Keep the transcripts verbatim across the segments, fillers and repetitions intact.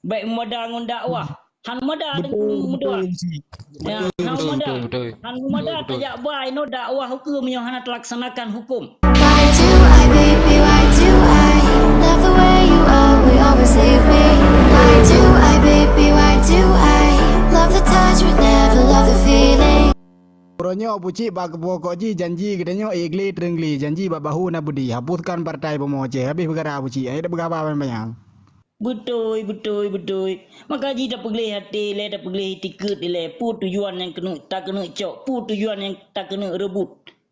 Bèk meumada ngon dakwah. Han meumada Teungku meudoa. Ya, han meumada. Betul, betul. Han meumada tajak ba inoe dakwah huköm nyoe hana teulaksanakan huköm. Why do I, baby, why do I love the way you always, always leave me? Why do I, baby, why do I love the touch but never love the feeling? Uroe nyoe Abu Cik bak pokok jih janji geutanyoe ék glé treun glé, janji bak bahu na beudé, hapuskan partai bumoe Aceh, habéh peukara Abu Cik, ayat peugah haba banyak. Beutôi, beutôi, beutôi. Maka jih tapeugleh até ilèe, tapeugleh itikeuet ilèe, peue tujuan nyang keuneuk takeuneuk cok, peue tujuan nyang takeuneuk reubot,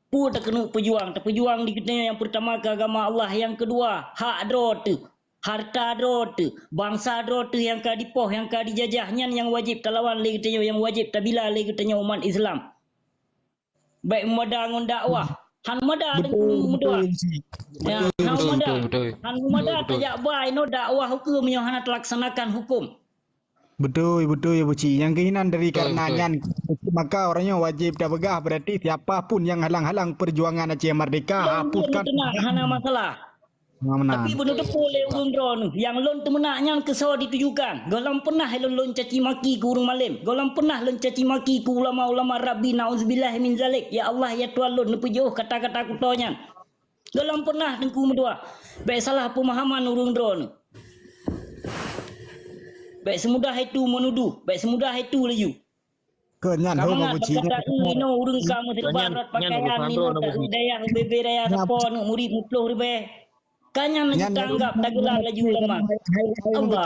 peue takeuneuk peujuang. Tapeujuang di geutanyoe nyang peurtama keu agama Allah, nyang keudua hak droe teuh, hareuta droe teuh, bansa droe teuh nyang ka dipoh, nyang ka dijajah, nyan nyang wajéb talawan lé geutanyoe, nyang wajéb tabila lé geutanyoe umat Islam. Bèk meumada ngon dakwah. Han meumada Teungku meudoa. Ya, han meumada. Betul, betul. Han meumada tajak ba inoe dakwah huköm nyoe hana teulaksanakan huköm. Beutôi, beutôi Abu Cik. Nyang keuhinan dari karena nyan, maka uroe nyoe wajéb tapeugah, berarti siapa pun yang halang-halang perjuangan Aceh Merdeka, hapuskan. Hana masalah. Tapi beuneuteupeu lé ureueng droeneuh, nyang lôn teumeunak nyan keu soe ditujukan. Gohlom peunah lôn, lôn caci maki keu ureueng malém. Gohlom peunah lôn caci maki keu ulama-ulama Rabbi, nauzubillah min zalik. Ya Allah, ya Tuhan lôn, neupeujeuôh kata-kata kutoe nyan. Gohlom peunah Teungku meudoa. Bèk salah peumahaman ureueng droeneuh. Bèk seumudah itu meunudoh, bèk seumudah itu laju. Keu nyan ho Abu Cik. Ka mangat bak gata inoe ureueng ka meuseureuban rot pakaian inoe, dayah ubé-bé dayah sapo, aneuk murit meuploh ribèe. Ka nyan laju tanggap, tageula laju ulama. Allah.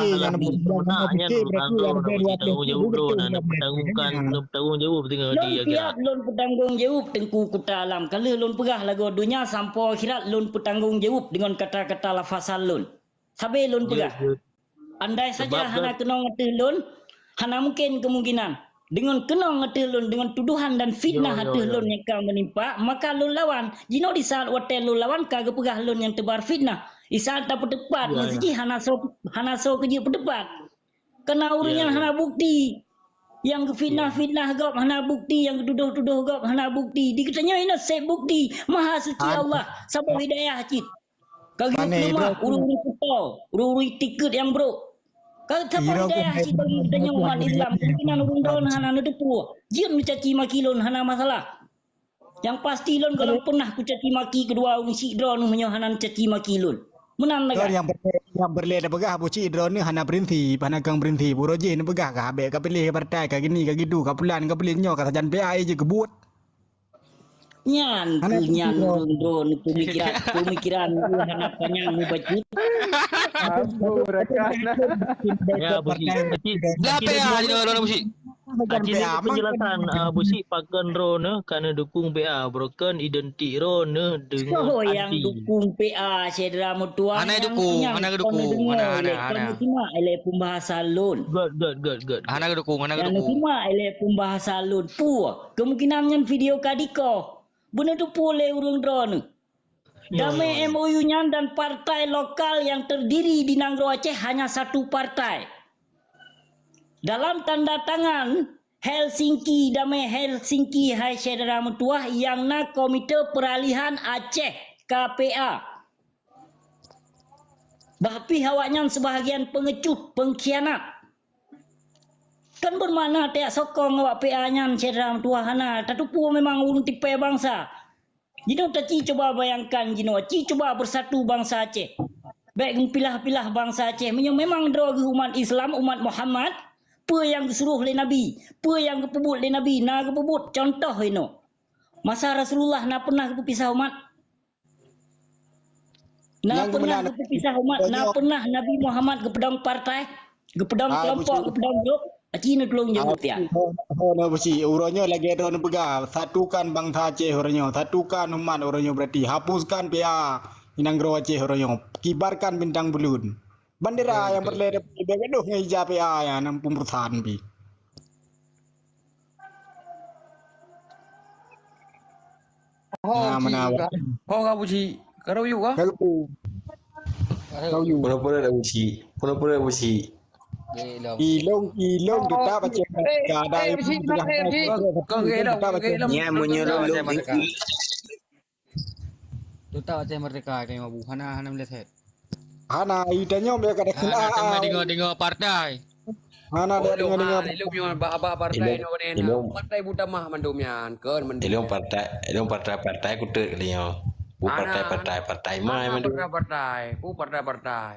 Nyan ureueng tanggung jaweueb lôn, aneuk peutanggung jaweueb teungoh di. Lôn siap lôn peutanggung jaweueb Teungku Kuta Alam. Ka lheueh lôn peugah lagoe donya sampoe akhirat lôn peutanggung jaweueb deungon kata-kata lafazan lôn. Sabé lôn peugah. Andai saja hana keunong ateueh lôn, hana mungken kemungkinan. Deungon keunong ateueh lôn, deungon tuduhan dan fitnah ateueh lôn nyang ka meunimpa, maka lôn lawan. Jinoe di saat watèe lôn lawan ka geupeugah lôn nyang teubar fitnah. Di saat tapeuteupat, meuseuti hana soe, hana soe keujeuet peuteupat. Kareuna ureueng nyan hana bukti. Nyang geufitnah-fitnah gob hana bukti, nyang geutudoh-tudoh gob hana bukti. Di geutanyoe inoe sép bukti, Mahasuci Allah, saboh hidayah cit. Ka geupeulumah ureueng-ureueng kuto, ureueng-ureueng itikeuet nyang brôk. Ka saboh hidayah cit bagi geutanyoe umat Islam, kemungkinan ureueng droeneuh hana neuteupeue. Jeuet meucaci maki lôn hana masalah. Nyang pasti lôn gohlom peunah kucaci maki keudua ureueng syik droeneuh meunyoe hana neucaci maki lôn. Meunan lagèe. Nyang peureulèe, nyang peureulèe tapeugah Abu Cik droeneuh hana prinsip, hana kang prinsip. Uroe jih neupeugah ka bèk ka piléh partai, ka gini, ka gitu, ka pulan, ka pulan nyoe ka sajan P A jeuet keu buet. Nyan keuh nyan ureueng droeneuh peumikiran, peumikiran hana panyang mubacut. Ampun, rakan. Ya, Abu Cik. Aci, Aci, Aci, penjelasan, ah, Abu Cik, pakon droeneuh ka neudukung P A, pakon identik droeneuh deungon anti. Oh, nyang dukung P A, syedara meutuah. Hana dukung, hana dukung, hana, hana, hana. Kon simak ilèe pembahasan lôn. Good, good, good, good. Hana dukung, hana dukung. Nyang simak ilèe pembahasan lôn. Peue? Kemungkinan nyan video ka dikoh. Beuneuteupeu lé ureueng droeneuh. Damé M O U nyan dan partai lokal yang terdiri di nanggroe Aceh hanya satu partai. Dalam tanda tangan Helsinki, Damé Helsinki, hai syedara meutuah, nyang na Komite Peralihan Aceh, K P A. Bah pih awaknyan sebahagian pengecut, pengkhianat. Kan bermakna tajak sokong awak P A nyan, syedara meutuah, hana tatupeue memang ureueng tipèe bansa. Jinoe taci cuba bayangkan jinoe, ci cuba bersatu bansa Aceh. Bèk geupilah-pilah bansa Aceh. Meunyoe memang droe geuh umat Islam, umat Muhammad, peue nyang geusuroh lé Nabi, peue nyang geupeubuet lé Nabi, na geupeubuet. Contoh inoe, masa Rasulullah na peunah geupeupisah umat? Na peunah geupeupisah umat, na peunah Nabi Muhammad geupeudong partai, geupeudong kelompok, geupeudong grup? Aci neutulông jaweueb tiang. Ho, ho, na Abu Cik, uroe nyoe lagèe droeneuh peugah, satukan bansa Aceh uroe nyoe, satukan umat uroe nyoe, berarti hapuskan P A di nanggroe Aceh uroe nyoe, kibarkan bintang buleuen. Bandera nyang peureulèe dapeuet, bèk gadoh ngon ija P A nyan, na peurusan pih. Ho, Cik, ka, ho ka Abu Cik. Ka rayek ka? Ka rayek. Ka rayek. Pura-pura dah Abu Cik. Pura-pura Abu Cik. Ilong, ilong tetap Aceh Merdeka. Ada ilong tetap Aceh Merdeka. Nyan meunyoe lôn Tetap Aceh Merdeka, kami mabu. Hana, hana melihat. Hana, ita nyoe biar kada kena. Hana teuma deungoe-deungoe partai. Hana ada deungoe-deungoe. Ilong nyoe bah-bah partai nyoe ni. Ilong partai buta mah mandum nyan, kan mandum. Ilong partai, ilong partai-partai kuteuk nyoe. Bu partai-partai, partai mai mandum. Partai-partai, bu partai-partai.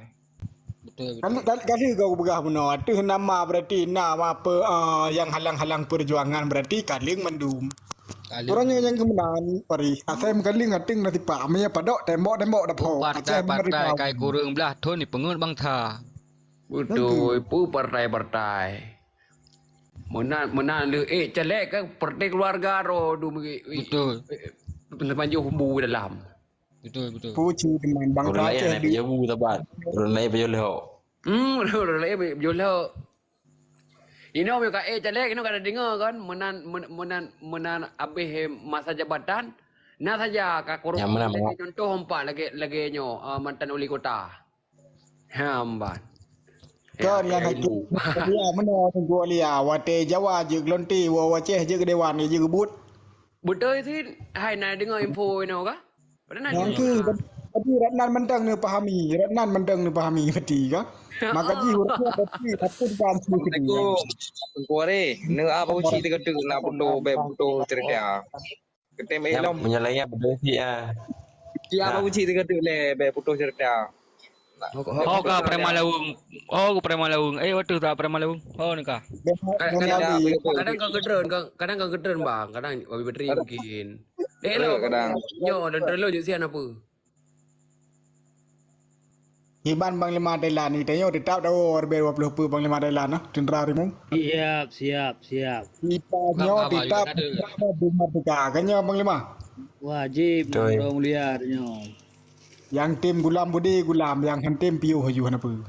Betul, betul. Kan, kan, kan kau peugah bunoe, ateueh nama berarti nama apa, eh, yang halang-halang perjuangan berarti kaling mandum. Urang nyoe nyang keumeunang, Pari. Asai meukaling ateueng na tipak, meunyoe padok tembok-tembok dapho. Partai-partai kai kureueng blah thon jipeungeut bansa. Beutôi, peue partai-partai. Meunan, meunan leuh ék caleg kan partai keluarga ro du meugi. Betul. Panjoh bu dalam. Betul, betul. Puji teman bangsa Aceh. Urang laén pajoh bu saban. Urang laén pajoh lhok. Hmm, urang laén pajoh lhok. Inoe meunyoe ka ék caleg, inoe ka deungoe kan, meunan, meunan, meunan abéh masa jabatan, na saja ka korupsi. Lagèe contoh empat lagèe, lagèe nyoe, ah, mantan wali kota. Hamban. Kon nyang hakém. Ya, meunoe Teungku Aulia, watèe Jawa jeuet geulonte, woe Aceh jeuet keu dewan, jeuet keu buet. Beutôi cit, hai na deungoe info inoe kah? Padahai na. Nyang keu, tapi Ratnan mantong neupahami, Ratnan mantong neupahami peti kah? Maka jih ureueng nyoe pasti takut kan. Assalamualaikum. Teungku Arif, neu apa uci teuka-teuka na putôh, bèk putôh cerita. Keutém ilom. Meunyoe lagèe nyan beutôi cit, ah. Siapa uci teuka-teuka lé, bèk putôh cerita. Ho ka preman laweueng. Ho ka preman laweueng. Eh, watèe tak preman laweueng. Ho ni ka. Kadang, kadang, kadang ka keudreun, kadang ka keudreun, bang. Kadang bateri mungkin. Eh, lo, kadang. Nyoe dan terlalu jeuet sian apa? Iban Panglima Thailand ni, tanyoe teutap tawoe R B dua puluh peuet Panglima Thailand, nah, tentara rimong. Siap, siap, siap. Kita nyoe teutap merdeka, kan nyoe Panglima? Wajib, Tuan. Mulia nyoe. Yang tim gulam budi gulam, yang han tim piôh aju hana peue.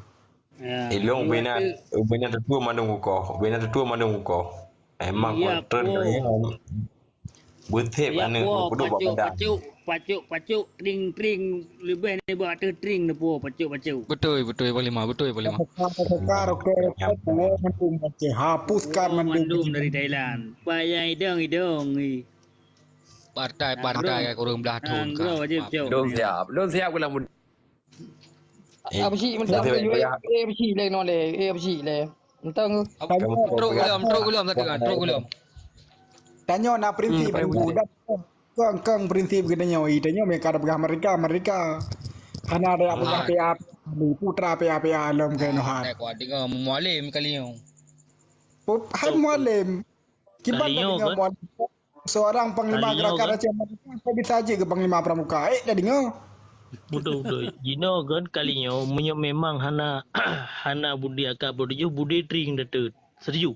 Ya. Ilong ubena, ubena tetua mandum ukoh, ubena tetua mandum ukoh. Emang iya, kontra po. Beutép aneuk po, peuduek bak pacuk, padang. Pacuk, pacuk, pacuk, tring, tring, leubeh nibak ateueh tring neupo, pacuk, pacuk. Beutôi, beutôi, Panglima, beutôi, Panglima. Hapuskan mandum dari Thailand. Payah idong, idong, ih. Partai-partai kurang belah thon. Lôn siap, lôn siap gulam. Eh, apa sih, mentang tu, eh, eh, apa sih, leh, noleh, eh, apa sih, leh. Mentang tu. Trok gulom, trok gulom, satu kan, trok gulom. Tanyoe na prinsip, hmm, prinsip. Kong, kong prinsip geutanyoe, tanyoe mereka ada peugah merdeka, merdeka. Hana ada yang peugah P A P, putra P A P A lom ke Nohat. Kuat dengar Mualem kali nyoe. Hai Mualem. Kiban kali nyoe, kan? Mualem. Seorang panglima gerakan Aceh Merdeka, bisa aja ke panglima pramuka. Eh, dah dengar? Betul, betul. Jinoe kan kali nyoe, meunyoe memang hana, hana budi aka peutujuh, budi tring datet. Setuju?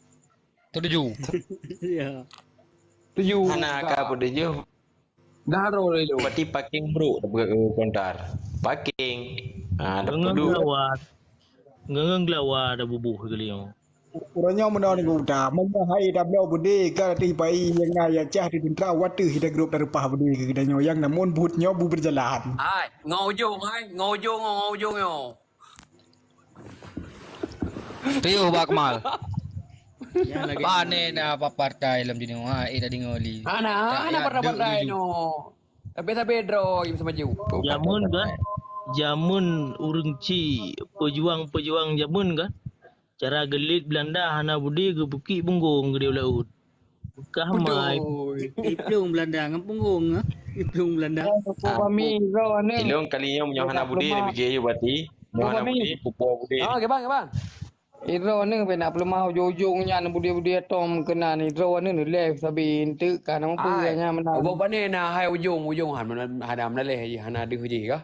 Setuju. Ya. Setuju. Hana aka peutujuh. Dah roh lelu. Berarti parking brok dah kontar. Parking. Ha, dah pedu. Ngeungeung gelawa dah bubuh kali nyoe. Uroe nyoe meunoe Teungku Uda, meunyoe hai tabloe beudé ka teuh pai nyang na ya cah di teuntara wateuh ida grob tareupah beudé keu geutanyoe nyang namun buet nyoe bu beujalan. Hai, ngon ujong hai, ngon ujong ngon, ngon ujong nyoe. Piôh Bak Kemal. Pane na apa partai lom jinoe ha, eh, tadi ngoli. Hana, hana partai-partai nyoe. Tapi-tapi droe masa maju. Jameun kan? Jameun ureueng ci, pejuang-pejuang jameun kan? Cara geulet Belanda hana beudé geupeuki punggong geudeh u laôt. Beukah mai. Iplueng Belanda ngon punggong, ah. Iplueng Belanda. Ilong kali nyoe meunyoe hana beudé, bigé yue berarti. Meunyoe hana beudé, pupo beudé. Ah, oke bang, oke bang. Idroe neuh bèk na peuleumah ujong-ujong nyan beudé-beudé tom keunan. Idroe neuh leh sabe enteuk ka na mupeue nyan meunan. Ubak pane na hai ujong, ujong han hana meunaleh jih, hana deuh jih kah?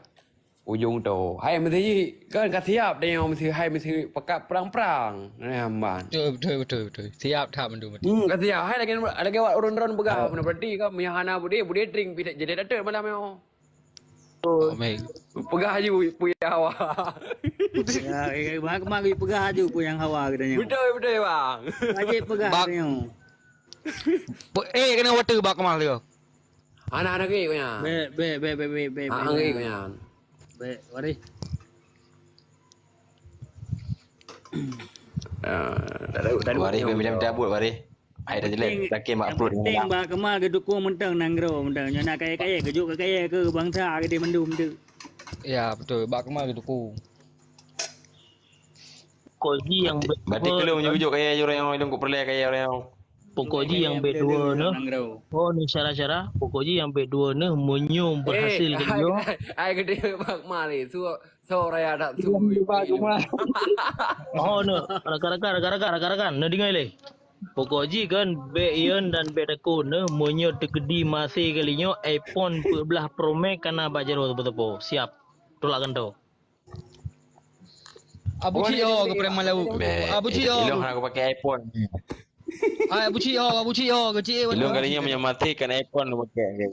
Ujong to. Hai meusti jih kan ka siap tanyoe meusti hai meusti pakat prang-prang. Nah, man. Betul, betul, betul, betul. Siap that mandum. Hmm, ka siap. Hai lagèe lagèe awak ureueng droen peugah, mana berarti kan meunyoe hana beudé, beudé tring pih jadi datet malam nyoe. Amin. Peugah aju puyang hawa. Ya, eh, bang, kemari peugah aju puyang hawa katanya. Betul, betul, bang. Wajib peugah katanya. Eh, kena water bak kemal tu. Anak-anak ke punya. Bek, bek, bek, bek, bek, bek. Ah, bek, ke punya. Bek, waris. Ah, tak tahu, tak tahu. Waris bek macam cabut, waris. Ai dah jelek, sakit mak perut. Yang penting bak kemal geudukung mantong nanggroe mantong. Nyoe na kaya-kaya, geujok kaya keu bansa geude mandum tu. Ya, betul. Bak kemal geudukung. Pokok jih nyang bèk dua, berarti keu lôn meunyoe geujok kayèe ureueng nyang lôn keu peureulèe kayèe ureueng nyang. Pokok jih nyang bèk dua neuh. Oh, ni syarah-syarah. Pokok jih nyang bèk dua neuh, meunyoe berhasil keu nyoe. Ai geude bak mari. Su, su raya dak su. Oh, neuh. Rakan-rakan, rakan-rakan, rakan-rakan. Neuh, deungö lé. Pokok jih kan bèk yeuen dan bèk takot neuh, meunyoe teukeudi maté kali nyoe iPhone peuet blah Pro Max kana bak jaroe teupeu-teupeu. Siap. Tulak kantô. Abu Cik, oh, keu peureman laôt. Abu Cik, oh. Ilôn hana kupakai iPhone. Ai, Abu Cik, oh, Abu Cik, oh, keu Cik, oh. Ilôn kali nyoe meunyoe maté kan iPhone kupakai.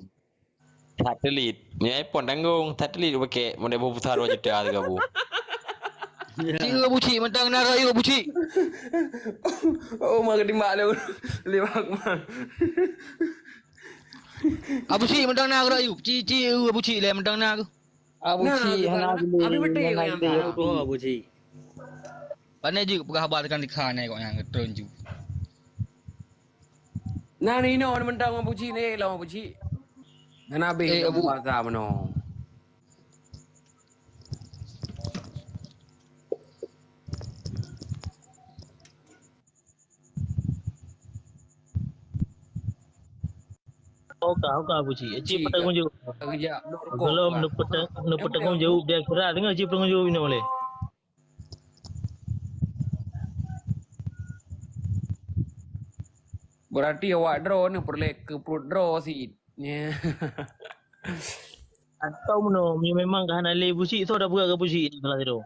Satelit. Meunyoe iPhone tanggong, satelit kupakai. Model boh pulsa dua juta harga bu. Cik, Abu Cik, mantong na rayeuk Abu Cik. Oh, maka timbak lé. Lé bak man. Abu Cik, mantong na rayeuk. Cik, Cik, Abu Cik lé mantong na. Abu Cik hana geuh. Abi beutôi nyang na. Oh, Abu Cik. Pane jeuet peugah haba teukan dikha nyan kok nyang geutreun ju. Nah, ni inoe mantong Abu Cik ni, lawan Abu Cik. Ngan abéh eh, Abu. Puasa meunoe. Oka, oka, Abu Cik. Cik, cik, peutanggung jaweueb. Kerja, belum, belum petang-, belum petanggung jaweueb di akhirat. Deungö cik peutanggung jaweueb inoe lé. Berarti awak droe ni peureulèe keu pruet droe sit. Atau meunoe, memang ka hana lé Abu Cik, soe dak peugah keu Abu Cik salah sidroe.